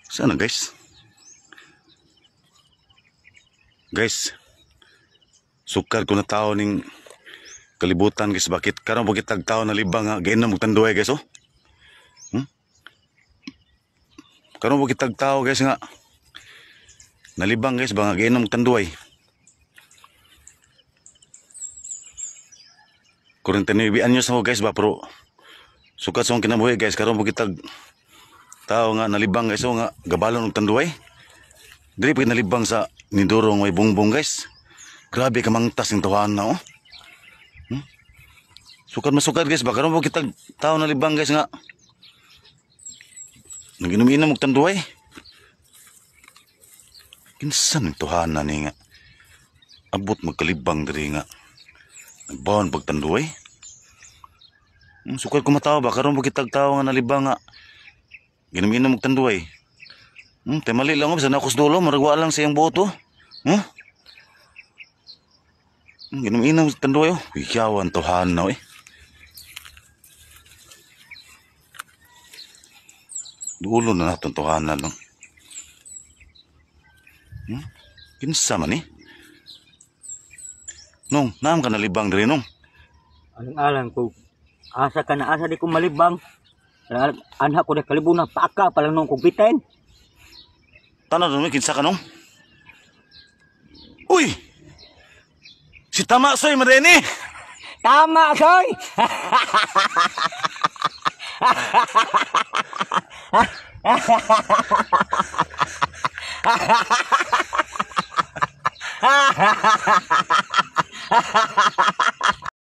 Sana, guys? Guys, sukar ko na tao ning kalibutan, guys. Bakit karon po kitag tao na libang nga gainom og tanduay, guys, oh? Karon po kitag tao, guys, nga nalibang, guys, ba nga gainom og tanduay. 49 anyos na ko, guys, ba, pero sukat sa akong kinabuhi, guys, karon po kitag tao nga nalibang, guys, oh, nga gabalon og tanduay. Dili pa nalibang sa nindurong may bungbong, guys. Grabe ka mangtas ng tawahan na, oh. Sukad masukad, guys, ba karon po kitag tao nalibang, guys, nga naginom-inom og tanduay. Kinsa ning tuhanan ni nga abot magkalibang diri nga nagbawon pagtanduay? Sukad ko matawa ba karon po kitag tao nga nalibang nga ginom-inom og tanduay. Tay mali lang sa nakos dulo, murag wa lang sa iyang boto. Ginom-inom og tanduay, oh. Hiyawan tuhanan na, eh. Dulo na natong tuhanan, no. Kinsa man ni? Nong, naam ka nalibang diri, nong? Alang-alang ko. Asa ka na, asa di ko malibang. Alang, anha ko na kalibunan, paka pa lang nung kong bitin. Tanaw nung, kinsa ka, nong? Uy! Si Tama Soy Marene! Tama, Soy!